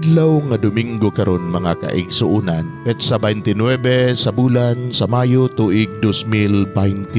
Adlaw nga Domingo karon, mga kaigsuonan, petsa 29 sa bulan sa Mayo, tuig 2022.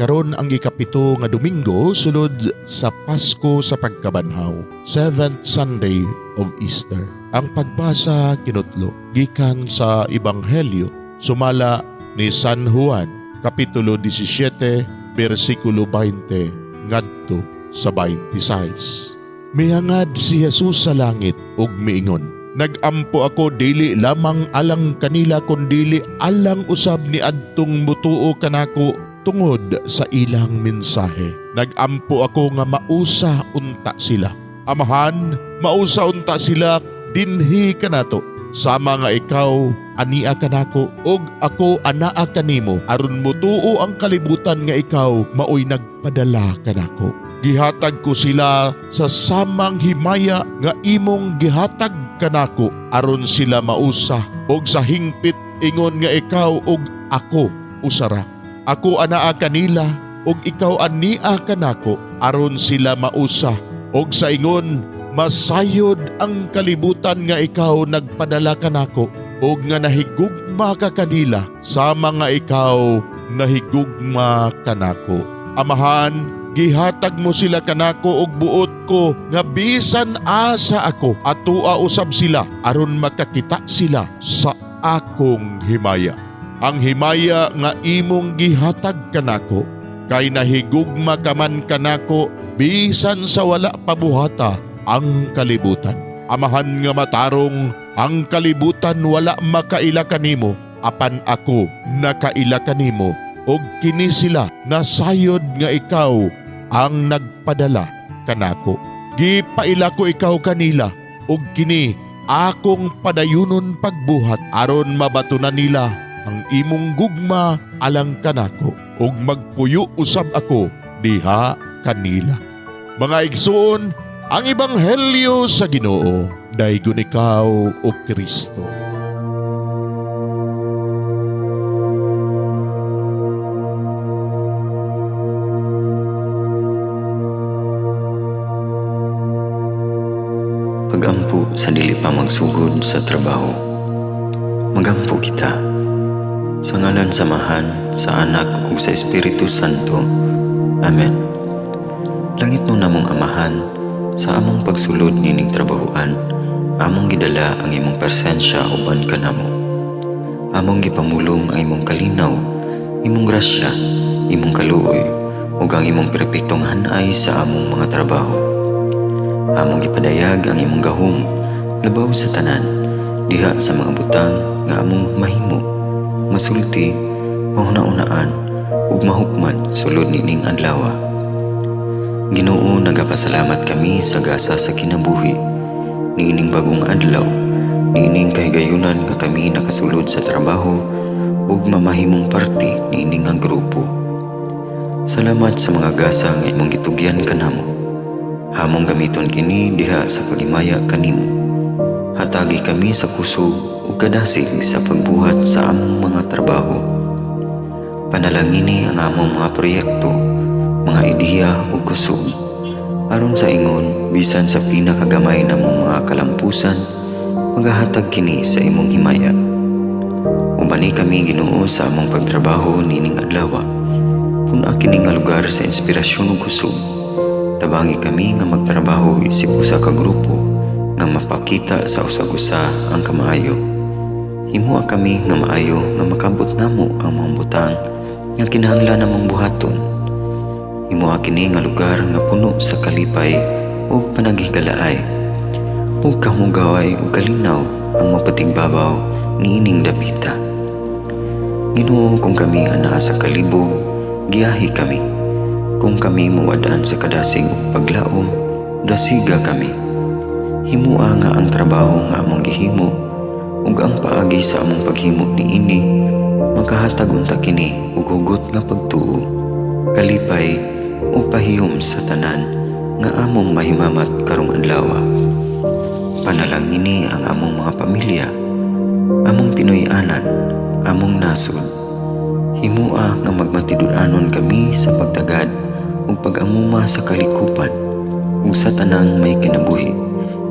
Karon ang 7 nga Domingo sulod sa Pasko sa Pagkabanhaw, 7th Sunday of Easter. Ang pagbasa kinutlo gikan sa Ebanghelyo sumala ni San Juan, Kapitulo 17, bersikulo 20 ngadto sa 26. Mihangad si Jesus sa langit ug miingon, "Nagampo ako dili lamang alang kanila kundili alang usab ni adtong mutuo kanako tungod sa ilang mensahe. Nagampo ako nga mausa unta sila. Amahan, mausa unta sila dinhi kanato, sama nga ikaw ania kanako ug ako anaa kanimo, aron mutuo ang kalibutan nga ikaw maoy nagpadala kanako. Gihatag ko sila sa samang himaya nga imong gihatag kanako, aron sila mausa og sa hingpit ingon nga ikaw ug ako usara. Ako anaa kanila ug ikaw ania kanako, aron sila mausa og sa ingon masayod ang kalibutan nga ikaw nagpadala kanako ug nga nahigugma ka kanila sama nga ikaw nahigugma kanako. Amahan, gihatag mo sila kanako og buot ko nga bisan asa ako atua usab sila, aron makakita sila sa akong himaya. Ang himaya nga imong gihatag kanako, kay nahigugma ka man kanako bisan sa wala pabuhata ang kalibutan. Amahan nga matarong, ang kalibutan wala makaila kanimo, apan ako nakaila kanimo, ug kini sila nasayod nga ikaw ang nagpadala kanako. Gipaila ko ikaw kanila, ug kini akong padayunon pagbuhat, aron mabatunan nila ang imong gugma alang kanako, ug magpuyo usab ako diha kanila." Mga igsoon, ang ebanghelyo sa Ginoo. Daygon ikaw, o Kristo. Pagampo sa dili pa magsugod sa trabaho. Magampo kita. Sa ngalan sa Amahan, sa Anak ug sa Espiritu Santo. Amen. Langit no namong Amahan, sa among pagsulod nining trabahoan, among gidala ang imong presensya uban kanamo. Among gipamulong ang imong kalinaw, imong grasya, imong kaluoy, ug ang imong perpektong hanay sa among mga trabaho. Among gipadayag ang imong gahom labaw sa tanan, diha sa mga butang nga among mahimo, masulti, mahuna-unaan ug mahukman sulod nining adlaw. Ginoo, nagapasalamat kami sa gasa sa kinabuhi niining bagong adlaw, niining kahigayunan nga kami nakasulod sa trabaho ug mamahimong parte niini nga grupo. Salamat sa mga gasa nga imong gitugyan kanamo. Hamong gamiton kini diha sa paghimaya kanimo. Hatagi kami sa kusog ug kadasig sa pagbuhat sa among mga trabaho. Panalangini ang among mga proyekto, mga ideya ug kusog, aron sa ingon bisan sa pinakagamay namong mga kalampusan, magahatag kini sa imong himaya. Ubani kami, Ginoo, sa among pagtrabaho nining adlaw. Pun-a kini nga lugar sa inspirasyon ug kusog. Tabangi kami nga magtrabaho isip usa ka grupo nga mapakita sa usag-usa ang kamaayo. Himoa kami nga maayo nga makabot namo ang mga butang nga kinahanglan namong buhaton. Himoa kini nga lugar nga puno sa kalipay ug panaghigalaay, ug kahugaway ug kalinaw ang mapatigbabaw niining dapita. Ginoo, kung kami anaa sa kalibog, giyahi kami. Kung kami muwad-an sa kadasig ug paglaom, dasiga kami. Himoa nga ang trabaho nga among gihimo ug ang paagi sa among paghimo niini makahatag unta kini og hugot nga pagtuo, kalipay ug pahiyom sa tanan nga among mahimamat karong adlaw. Panalangini ang among mga pamilya, among Pinoy-anan, among nasod. Himoa nga magmatinud-anon kami sa pagtagad ug pag-amuma sa kalikupan ug sa tanang may kinabuhi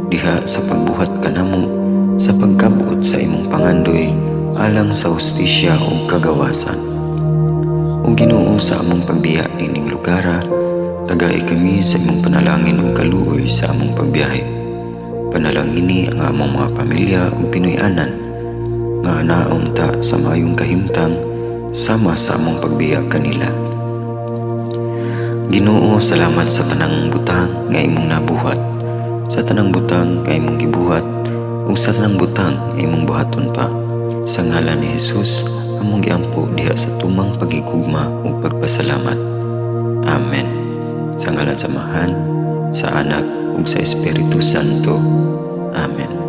Diha sa pagbuhat kanamo sa pagkabot sa imong pangandoy alang sa hustisya ug kagawasan. O Ginoo, sa among pagbiya niining lugara, tagai kami sa imong panalangin ug kaluoy sa among pagbiyahe. Panalangini ang among mga pamilya ug Pinoy-anan nga anaon ta sa maayong kahimtang sama sa among pagbiya kanila. Ginoo, salamat sa tanang butang nga imong nabuhat, sa tanang butang nga imong gibuhat, ug sa tanang butang nga imong buhaton pa. Sa ngalan ni Jesus, among giampo diha sa tumang paghigugma ug pagpasalamat. Amen. Sa ngalan sa Amahan, sa Anak ug sa Espiritu Santo. Amen.